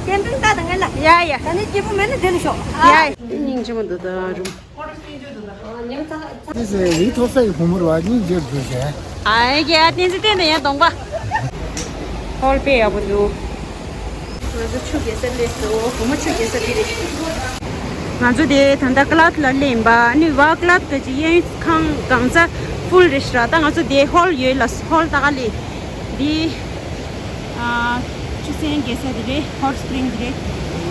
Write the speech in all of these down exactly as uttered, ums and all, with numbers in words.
ཀེམ་པིང་ད་དང་ང་ལ། ཡ་ཡ། ད་ནི་སྐྱིད་པོ་མེད་ན་དེ་ལ་ཤོག་ཡ་ཡ། སྙིང་རྗེ་མོ་འདུག་ད་རུང་། This is Ritosai Humor Wagyu Jersey. ཨ་ཡ་གི་ཨ་བསྟན་འཛིན་བསྟན་ནས་ཡ་གདོང་པ། ཧོལ་དཔེ་ཡག་པོ་འདུག་ང་ཚོ་ཆུ་རྐྱལ་ས་སླེབས་སོང་། བུ་མོ་ཆུ་རྐྱལ་ས་འདི་རེད། ང་ཚོ་དེ་ད་ལྟ་ཀླད་ལ་སླེབས་ཡིན་པ། ཨ་ནི་བ་ཀླད་ག་ཅི་གཡས་གཡོན་ཁང་གང་ཚ་ཕུལ་རེད་ཤག་ད་ང་ཚོ་དེ་ཧོལ་ཡོད་ལ་ཧོལ་ད་ག་ལས་འདི། ཨ། ཆུ་ཚན་རྐྱལ་ས་དེ་རེད། ཧོཊ་སི་པི་རིང་དེ་རེད།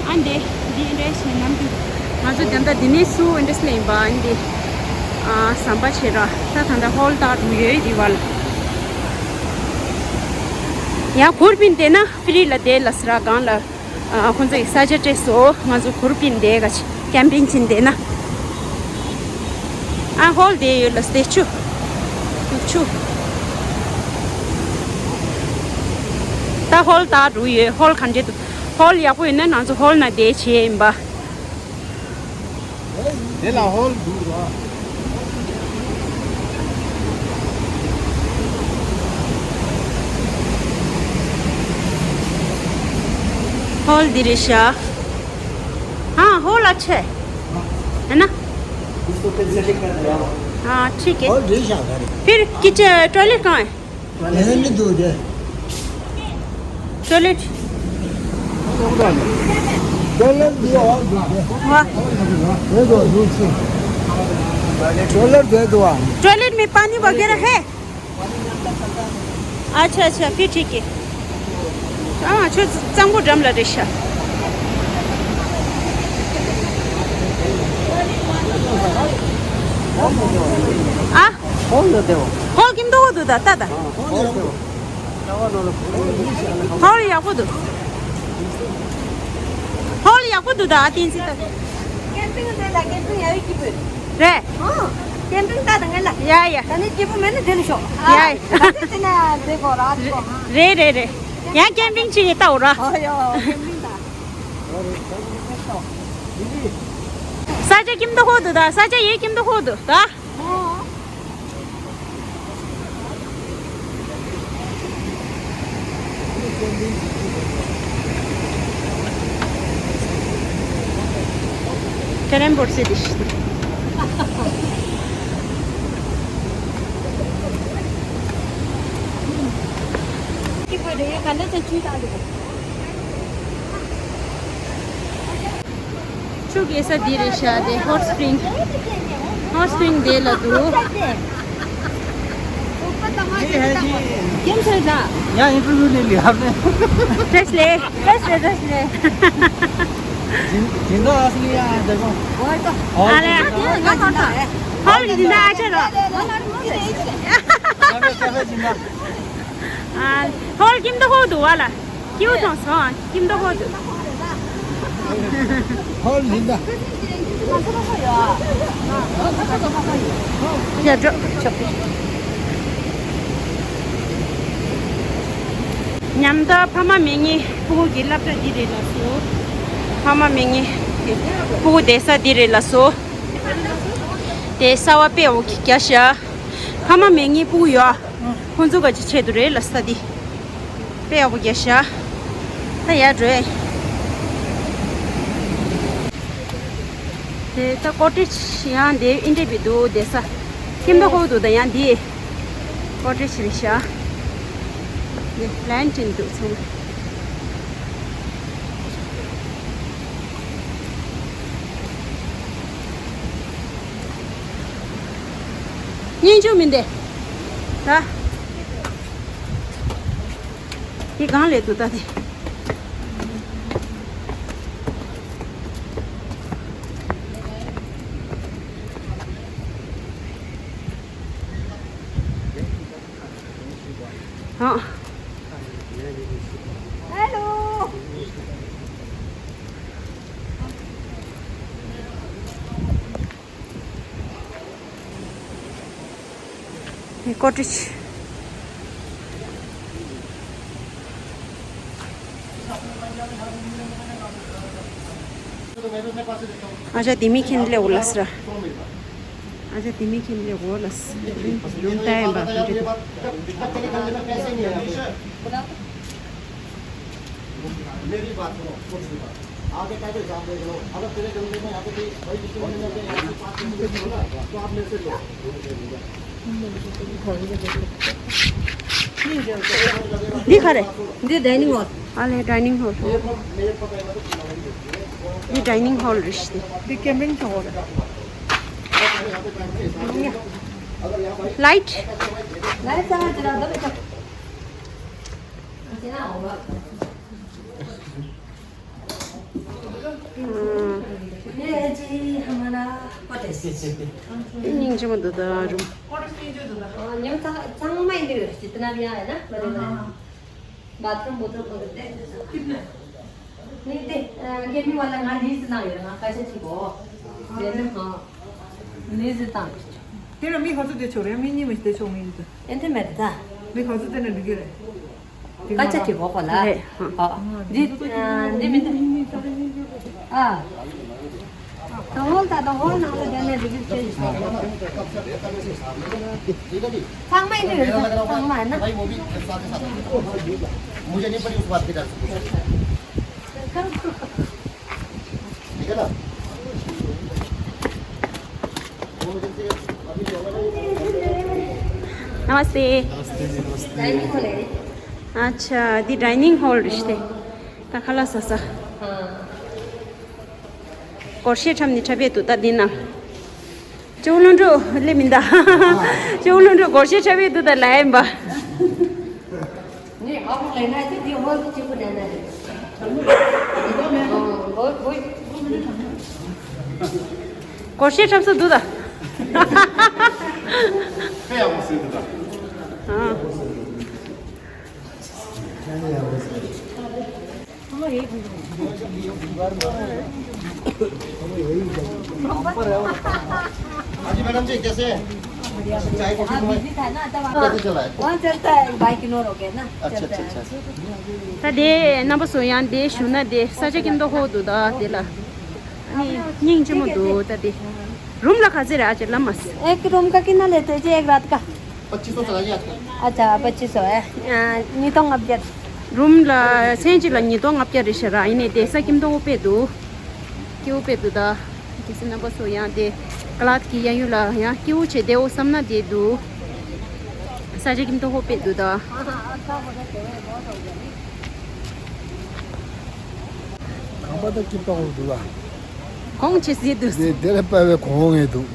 ཨ་འདི་འདི་འདྲ་ཞིག་ནམ་དུས་ང་ཚོ་དེ་འདྲ་འདི་ནས་སུ་འདྲ་སླེབས་ཡིན་པ། ཨ་འདི། ཨ་ཟམ་པ་བྱེད་ར། ད་ད་ལྟ་ཧོལ་ད་འགྲོ་ཡོད་འདི་བ་ལ། ཡང་གུར་པིན་དེ་ན་ཧྥི་རི་ལ་དེ་ལ་སི་ར་གང་ལ། ཨ་ཁོང་ཚོ་ཡི་ས་ཆ་སྤྲད་སོང་། ང་ཚོ་གུར་པིན་དེ་ག་ཅི་ཀེམ་པིང་ཕྱིན་དེ་ན། ཨ་ཧོལ་དེ་ཡོད་ལ་སྟེ་ཆུ། ཆུ། ད་ཧོལ་ད་འགྲོ་ཡོད། ཧོལ་ག་འདྲེ་འདུག་ཧོལ་ཡག་པོ་ཡོད་ན་ང་ཚོ་ཧོལ་ན་བསྡད་བྱས་ཡིན་པ། དེ་ལ་ཧོལ་འདུག་ར། ཧོལ་འདི་རེད་ཤག हाँ, हॉल अच्छा है, है ना? इसको कंसीडर कर दिया। हाँ, ठीक है। और ढेर सारा है। फिर किचन, टॉयलेट कहाँ है? टॉयलेट नहीं, दो है। टॉयलेट। टॉयलेट भी और दो है। वाह। दे दो, दूसरे। टॉयलेट दे दो आप। टॉयलेट में पानी वगैरह है? अच्छा, अच्छा, फिर ठीक है। ཨ་ཁྱོད་གཙང་པོ་འགྲམ་ལ་རེད་ཤག་ཨ། ཧོལ་ཡོད་དེ། ཧོལ་ཀིམ་དོ་ཧོ་དུ་ད་ད་ད། ཧོལ་ཡག་པོ་འདུག་ཧོལ་ཡག་པོ་འདུག་ད་ཨ་བསྟན་འཛིན་ད། ཀེམ་པིང་དེ་ལ་ཀེམ་པིང་ཡག་གི་བུ། རེད། ཨ། ཀེམ་པིང་ད་ད་ང་ལ། ཡ་ཡ། ད་ནི་སྐྱིད་པོ་མེད་ན་དེ་ལ་ཤོག་ཡ་ཡ། ད་དེ་ན་དེ་གོ་ར་དེ་གོ། རེད་རེད་རེད། ཡང་ཀེམ་པིང་ཅིག་ཡེ་ད་འོ་ར། ཨ་ཡོ་ཀེམ་པིང་ད། ས་ཆ་ཀིམ་དོ་ཧོ་འདུག་ད། ས་ཆ་ཡེ་ཀིམ་དོ་ཧོ་འདུག་ད། ཁྱེད་རང་འབོར་སེ་དེ་ཤི། ཆུ་རྐྱལ་ས་འདི་རེད་ཤག་དེ་ཧོཊ་སི་པི་རིང་། ཧོཊ་སི་པི་རིང་དེ་ལ་འདུག་ཡང་ཨིན་ཊར་བིའུ་ལས་ལས་ཧབ་ནས། བཀྲ་ཤིས་བདེ་ལེགས། བཀྲ་ཤིས་བདེ་ལེགས། བཀྲ་ཤིས་བདེ་ལེགས། སྦྱིན་སྦྱིན་བདག་ཨ་སི་ལི་ཡ་འདི་གོ། ཨ་རེ། ཧོལ་གྱི་སྦྱིན་བདག་ཨ་ཅག་རོ། ཀ་ཧྥེ་ཀ་ཧྥེ་སྦྱིན་བདག་ཨ། ཧོལ་ཀིམ་དོ་ཧོ་འདུག་བ་ལ། ཀིའུ་ཐོང་སོང་། ཀིམ་དོ་ཧོ་འདུག་ཧོལ་ལིན་ད། ཡ་འགྲོ། ཉམ་ཐག་ཕ་མ་མེད་མཁན་སྤུ་གུ་གི་སློབ་གྲྭ་འདི་རེད་ལགས་སོ། ཕ་མ་མེད་མཁན་སྤུ་གུ་བསྡད་ས་འདི་རེད་ལགས་སོ། དེ་གསར་པ་དཔེ་འོ་གི་རྒྱ་ཤ། ཕ་མ་མེད་མཁན་སྤུ་གུ་ཡོད། ཁོང་ཚོ་ག་ཅི་བྱེད་དུ་རེད་ལ་ས་འདི། དཔེ་ཡག་པོ་རྒྱག་ཤག་ད་ཡར་འགྲོ་ཡ། དེ་ད་ཀོ་ཊེཇ་ཡང་དེ་ཨིན་དྲེ་བི་འདུག་བསྡད་ས། ཁྱིམ་ད་ཧོ་འདུག་ད་ཡང་འདི་ཀོ་ཊེཇ་རེད་ཤག་འདི་ལན་ཊིན་འདུག་ཚང་མ། སྙིང་རྗེ་མི་འདུག་ད། དེ་གང་ལས་འདུག་ད་དེ། ཨ། ཧེ་ལོ། ཀོ་ཊེཇ། अच्छा, धीमी खिंदले उलस रहा। अच्छा, धीमी खिंदले उलस। यूं टाइम बा। मेरी बात सुनो, छोटी सी बात। आगे का तो हिसाब देख लो। अगर तेरे जन्मदिन में यहाँ पे कोई, कोई किसी ने यहाँ पे पाँच किलो ना, तो आप मेरे से लो। འདི་ག་རེད། འདི་ཌའི་ནིང་ཧོལ། ཨ་ལས་ཌའི་ནིང་ཧོལ། འདི་ཌའི་ནིང་ཧོལ་རེད་ཤག་འདི་ཀེམ་པིང་བྱེད་དགོས་རེད། ལའིཊ། ལའིཊ་ཚང་མ་ཅི་ར་འདི་རེད། སྙིང་རྗེ་མོ་འདུག་ད་རུང་། ཉམས་ཚང་མ་ཡིན་དུས་ཇི་ལྟ་ན་ཡང་ཡིན་ན་མ་རེད་མ་རེད། བཱ་ཐི་རུམ་བཱ་ཐི་རུམ་བཱ་ཐི་རུམ་དེ་ནི་དེ་རྒན་མི་བ་ལ་ང་ལིས་གནང་ཡོད། ང་སྐད་ཆ་དྲིས་གོ། དེ་ནི་ང་ལིས་བཏང་། དེ་ལ་མི་ག་ཚོད་བསྡད་ཆོག་རེད། མི་གཉིས་མ་བསྡད་ཆོག་མི་ཡོད་དོ། ཨེ་འདི་མེད་ད། མི་ག་ཚོད་བསྡད་ན་འགྲིག་གི་རེད། སྐད་ཆ་དྲིས་གོ་ཁོ་ལ། རེད། ཨ། འདི་འདི་མི་འདུག་ཨ། ད་ཧོལ་ད་ད་ཧོལ་ནང་ལ་བསྡད་ན་འགྲིག་གི་རེད། ཚང་མ་ཡིན་དུས་ཡོད་ཚང་མ་ཡིན་ན། मुझे नहीं पड़ी उस बात की। ठीक है ना? नमस्ते। अच्छा, འདི་ཌའི་ནིང་ཧོལ་རེད་ཤག་ད་ཁ་ལག་ཟ་ས། སྒོར་གཞས་འཁྲབ་ནི་འཁྲབ་པས་འདུག་ད་འདི་ན། ཅོག་ལོ་འགྲོ་ལེ་མིན་ད། ཅོག་ལོ་འགྲོ་སྒོར་གཞས་འཁྲབ་པས་འདུག་ད་ལ་ཡིན་པ། སྒོར་གཞས་འཁྲབ་ས་འདུག་ད། ཨ། हाँ जी मैडम जी, कैसे हैं? चाय कॉफी तो है? बिजी था ना, तब वहाँ चलता है, बाइक इग्नोर हो गया ना। अच्छा, अच्छा, अच्छा। ད་དེ་རྣམ་པ་ཚོ་ཡང་དེ་ཞུ་ན་དེ་ས་ཆ་ཀིམ་ཏོ་ཧོ་འདུག་ད་དེ་ལ། ཨ་ནི་སྙིང་རྗེ་མོ་འདུག་ད་དེ། रूम ལ་ག་ཚད་རེད་ཨ་ཅེ་ལ་མ་ཟེར། एक रूम का कितना लेते हैं जी, एक रात का? पच्चीस सौ चला गया आजकल। अच्छा, पच्चीस सौ है। अ, ཉིས་སྟོང་ལྔ་བརྒྱ། रूम ལ་མཚན་གཅིག་ལ་ཉིས་སྟོང་ལྔ་བརྒྱ་རེད་ཤག་ར། ཡིན་ནའི་དེ་ས་ཀིམ་ཏོ་ཧོ་དཔེ་འདུག་སྐྱིད་པོ་དཔེ་འདུག་ད། གལ་སྲིད་རྣམ་པ་ཚོ་ཡང་དེ་ཀ་ལཱད་ཀྱི་གཡས་གཡོན་ལ་ཡང་སྐྱིད་པོ་བྱས་བསྡད་འོ་བསམ་ན་དེ་འདུག་ས་ཆ་ཀིམ་ཏོ་ཧོ་དཔེ་འདུག་ད། ཁང་པ་ད་སྐྱིད་པོ་འདུག་ལ། གོང་ཆེ་ཟིག་འདུག་དེ་དེ་ལ་དཔའ་བའི་གོང་ངེས་འདུག་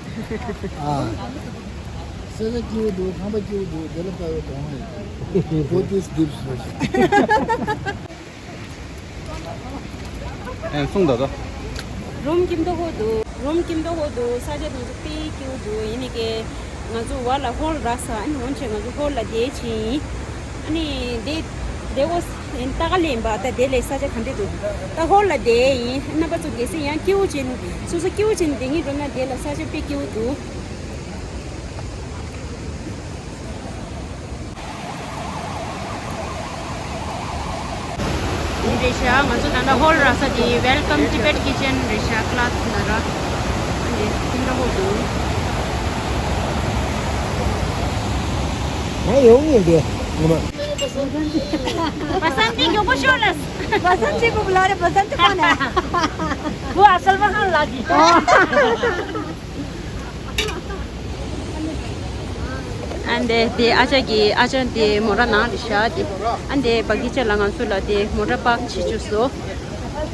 ཨ། ས་ཆ་སྐྱིད་པོ་འདུག་ཁང་པ་སྐྱིད་པོ་འདུག་དེ་ལ་དཔའ་བའི་གོང་ངེས་འདུག Go this deep solution. ཨེ་གསུངས་ད་དོ། རུམ་ཀིམ་ཏོ་ཧོ་འདུག་རུམ་ཀིམ་ཏོ་ཧོ་འདུག་ས་ཆ་དེ་ཚོ་དཔེ་སྐྱིད་པོ་འདུག་ཡིན་ནི་ཀྱེ། ང་ཚོ་བར་ལ་ཧོལ་རག་ས་ཨ་ནི་འོན་ཆེ་ང་ཚོ་ཧོལ་ལ་བསྡད་ཕྱིན་ཡིན། ཨ་ནི་དེ་དེ་འོ་ཡིན་ད་ག་ལེན་པ་ད་དེ་ལས་ས་ཆ་ག་འདྲས་འདུག་ད་ཧོལ་ལ་བསྡད་ཡིན་རྣམ་པ་ཚོ་གལ་སྲིད་ཡང་སྐྱིད་པོ་བྱེད་ནི་སོ་སོ་སྐྱིད་པོ་བྱེད་ནི་བསྡད་ངེས་འགྲོ་ན་དེ་ལ་ས་ཆ་དཔེ་སྐྱིད་པོ་འདུག་འདི་རེད་ཤག་ང་ཚོ་ད་ལྟ་ཧོལ་རག་ས་དེ་Welcome Tibet Kitchen རེད་ཤག་ཀ་ལཱད་ན་ར། ཨ་ནི་ཐིམ་ར་ཧོ་འདུག་ང་ཡོང་ངེས་འདི་ངོ་མ། बसंती क्यों को शोलस? बसंती को बुला रहे, बसंत कौन है? वो असल में हम लागी। ཨ་འདི་དེ་ཨ་ཅག་གི་ཨ་ཅག་དེ་མོ་ཊ་ནང་རེད་ཤག་དེ། ཨ་འདི་བ་གི་ཅ་ལ་ང་ཚོ་ལ་དེ་མོ་ཊ་པག་བྱེད་བཅུག་སོང་།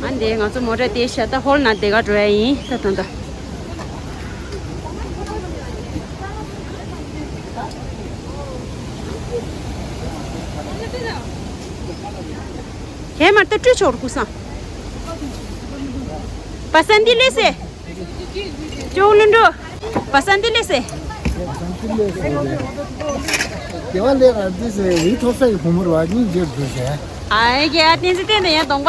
ཨ་འདི་ང་ཚོ་མོ་ཊ་དེ་ཤ་ད་ཧོལ་ནང་དེ་ག་འགྲོ་ཡ་ཡིན་ད་ད་ད། ཧེ་མ་ད་སྤྲོད་ཆོག་རུ་ཀུ་སང་། पसंदी ले से। ཅོག་ལུ་འགྲོ། བ་སན་ཏི་ལེ་སེ། བ་སན་ཏི་ལེ་སེ་རེད། དེ་བ་ལས་ར་འདི་སེ་རི་ཐོག་ས་ཡི་བུ་མོར་བ་གཉིས་འཇེབ་དགོས་ཟེར། ཨ་ཡེ་ཨ་བསྟན་འཛིན་བསྟན་ནས་ཡང་གདོང་པ།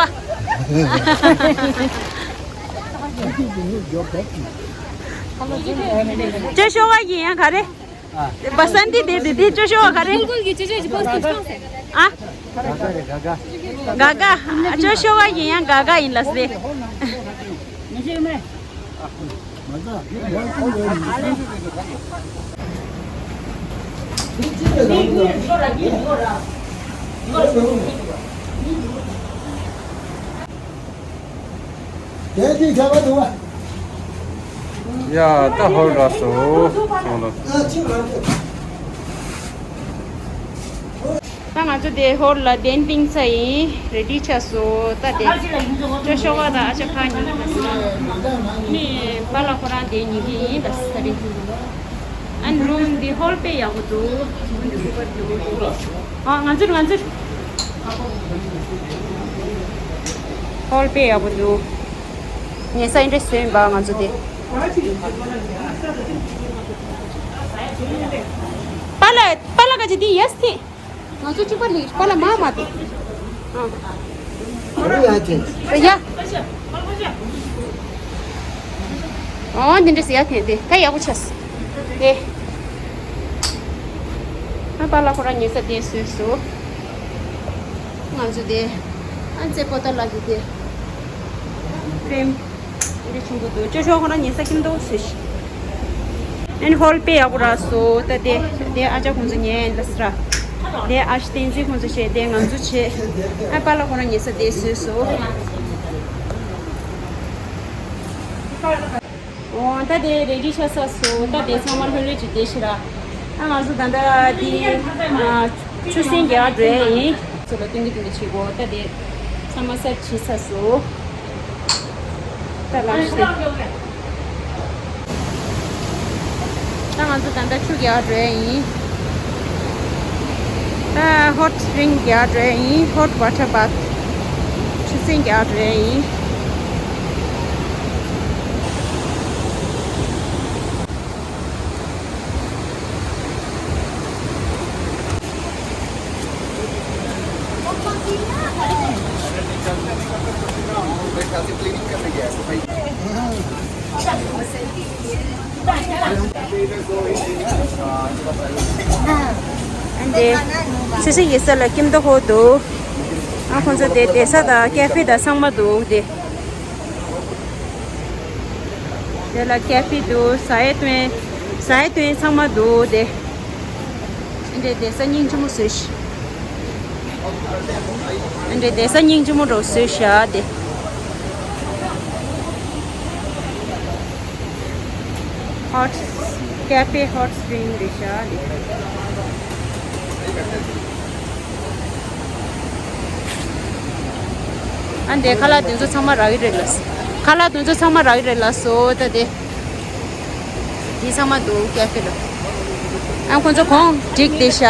ཅོ་ཤོ་བ་ཡིན་ཡང་ག་རེ། བ་སན་ཏི་དེ་དེ་དེ་ཅོ་ཤོ་བ་ག་རེ། ཨ། ག་ག་ཅོ་ཤོ་བ་ཡིན་ཡང་ག་ག་ཡིན་ལ་སེ། དེ་དུས་བྱ་བ་འདུག་བ། ཡ་ད་ཧོལ་ར་སོ་སོང་ལ། ཨ་ཅི་རང་དུ། ད་ང་ཚོ་དེ་ཧོལ་ལ་གདན་བཏིང་ཚར་ཡིན། རེ་ཌི་ཆགས་སོང་། ད་དེ་ཅོ་ཤོ་ག་ད་ཨ་ཅག་ཁ་ཉིན་ད་ས་ནི་པཱ་ལགས་ཁོ་རང་དེ་ཉིན་གི་ཡིན། ད་ས་རེད། ཨན་རུམ་འདི་ཧོལ་དཔེ་ཡག་པོ་འདུག་ཨ་ང་ཚོར་ང་ཚོར་ཧོལ་དཔེ་ཡག་པོ་འདུག་ཉལ་ས་ཨིན་དྲེ་སོན་པ་ང་ཚོ་དེ། པཱ་ལགས་པཱ་ལགས་ག་ཅི་འདི་ཡས་ཐི། ང་ཚོ་གཅིག་པ་ལི་པཱ་ལགས་མ་མ་དེ། ཨ། ཨ་ཡ་ཅན། ཡ། ཨོ་འདི་འདྲ་ཟེར་ཡ་དེ་དེ་ད་ཡག་པོ་ཆགས། དེ། ཨ་པཱ་ལགས་ཁོ་རང་ཉལ་ས་དེ་བཟོས་སོ། ང་ཚོ་དེ། ཨ་ཙེ་པོ་ཏ་ལ་གི་དེ། ཕྲེང་། འདི་ཆུང་གུ་འདུག་ཅོ་ཤོ་ཁོ་རང་ཉལ་ས་ཁྱིམ་དུ་བཟོས་ཤིག་ཨན་ཧོལ་དཔེ་ཡག་པོ་རག་སོང་། ད་དེ་དེ་ཨ་ཅག་ཁོང་ཚོ་ཉལ་ཡིན་ལ་སི་ར། དེ་ཨ་ཞི་བསྟན་འཛིན་ཁོང་ཚོ་བྱས། དེ་ང་ཚོ་བྱས། ཨ་པཱ་ལགས་ཁོ་རང་ཉལ་ས་དེ་བཟོས་སོང་། འོ་ད་དེ་རེ་ཌི་ཆགས་ཚར་སོང་། ད་དེ་ཚང་མ་ལྷོད་ལྷོད་ཅིག་བསྡད་ཤིག་ར། ཨ་ང་ཚོ་ད་ལྟ་དེ་ཨ་ཆུ་སྲིན་རྒྱག་འགྲོ་ཡ་ཡིན། ཚོ་ལ་སྟོན་གི་སྟོན་གི་བྱེད་དགོས། ད་དེ་ཚང་མ་སེ་ཊི་བྱས་ཚར་སོང་། ད་ལགས་ཤིག་ད་ང་ཚོ་ད་ལྟ་ཆུ་རྒྱག་འགྲོ་ཡ་ཡིན། ད་ཧོཊ་སི་པྲིང་རྒྱག་འགྲོ་ཡ་ཡིན། ཧོཊ་ཝ་ཊར་བཱཐ། ཆུ་སྲིན་རྒྱག་འགྲོ་ཡ་ཡིན། འདི་ཆུ་སྲིན་གྱི་ས་ལ་ཁྱིམ་ཐོག་ཧོ་འདུག་ཨ་ཁོང་ཚོ་དེ་བསྡད་ས་དང་ཀེ་ཧྥེ་དང་ཚང་མ་འདུག་དེ། དེ་ལ་ཀེ་ཧྥེ་འདུག་ཟ་ཡས་སྟོན། ཟ་ཡས་སྟོན་ཚང་མ་འདུག་དེ། འདི་འདྲའི་བསྡད་ས་སྙིང་རྗེ་མོ་བཟོས་ཤག་འདི་འདྲའི་བསྡད་ས་སྙིང་རྗེ་མོ་འདྲ་བཟོས་ཤག་དེ། ཧོཊ་ཀེ་ཧྥེ་ཧོཊ་སི་པྲིང་རེད་ཤག་དེ། ཨ་འདི་ཁ་ལག་དེ་ཚོ་ཚང་མ་རག་གི་རེད་ལགས། ཁ་ལག་དེ་ཚོ་ཚང་མ་རག་གི་རེད་ལགས་སོ། ད་དེ། དེ་ཚང་མ་འདུག་ཀེ་ཧྥེ་ལ། ཨ་ཁོང་ཚོ་གོང་བསྒྲིགས་བསྡད་ཤག་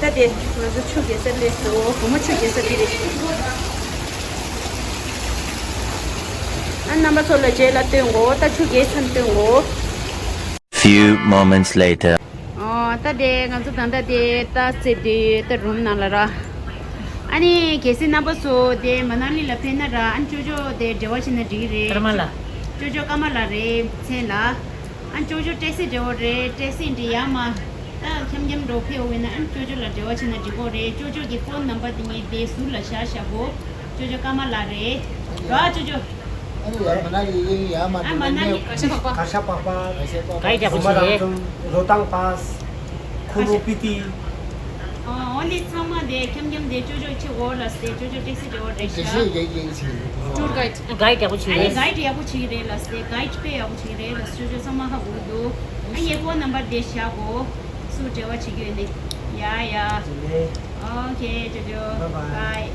ད་དེ་ང་ཚོ་ཆུ་རྒྱག་ས་སླེབས་སོང་། བུ་མོ་ཆུ་རྒྱག་ས་འདི་རེད། ཨ་རྣམ་པ་ཚོ་ལ་རྗེས་ལ་སྟོན་གོ་ད་ཆུ་རྒྱག་མཚམས་སྟོན་གོ Few moments later. ཨོ། ད་དེ་ང་ཚོ་ད་ལྟ་དེ་ད་ཚེ་དེ་ད་རུམ་ནང་ལ་ར། ཨ་ནི་གལ་སྲིད་རྣམ་པ་ཚོ་དེ་མ་ན་ལི་ལ་ཕེབས་ན་ར། ཨ་ནི་ཅོ་ཅོ་དེ་འབྲེལ་བ་བྱས་ན་འགྲིག་གི་རེད། ཀརྨ་ལགས། ཅོ་ཅོ་ཀརྨ་ལགས་རེད་མཚན་ལ། ཨ་ནི་ཅོ་ཅོ་ཊེག་སི་འབྲེལ་བ་རེད། ཊེག་སི་འདི་ཡ་མ། ད་འཁྱམ་འཁྱམ་འགྲོ་ཕེབས་འོས་ན་ཨ་ནི་ཅོ་ཅོ་ལ་འབྲེལ་བ་བྱས་ན་འགྲིག་གོ་རེད། ཅོ་ཅོ་གི་ཕོན་ནམ་པར་དེ་ངས་དེ་ཟུར་ལ་བཞག་བཞག་གོ་ཅོ་ཅོ་ཀརྨ་ལགས་རེད། ར་ཅོ་ཅོ། ཨ་ནི་ཡར་མ་ན་ལི་གཡས་གཡོན་ཡར་མར་འགྲོ་ན་མཉམ། གར་ཞ་པག་པ། གར་ཞ་པག་པ། གའིཌ་ཡག་པོ་བྱེད་རེད། རོ་ཏང་པཱས། ཁུ་ནུ་སྤི་ཏི། ཨོ་ལི་ཚང་མ་དེ་འཁྱམ་འཁྱམ་དེ་ཅོ་ཅོ་ཆེ་འོ་ལ་སེ་ཅོ་ཅོ་ཊེག་སི་འབྲེལ་བ་རེད་ཤག་ཊེག་སི་གའིཌ་ཡག་པོ་བྱེད་རེད། ཊུར་གའིཌ། གའིཌ་ཡག་པོ་བྱེད་ཨ་ནི་རེད། གའིཌ་ཡག་པོ་བྱེད་ཀྱི་རེད་ལ་སེ། གའིཌ་དཔེ་ཡག་པོ་བྱེད་ཀྱི་རེད་ལ་སེ། ཅོ་ཅོ་ཚང་མ་ཧ་གོ་གི་འདུག་ཨ་ངའི་ཕོན་ནམ་པར་དེ་བཞག་གོ་སུ་འབྲེལ་བ་བྱེད་རྒྱུ་ཡོད་ནི། ཡ་ཡ། ཇུ་ལེ། ཨོ་ཁེ་ཅོ་ཅོ། བའི་བའི། བའི།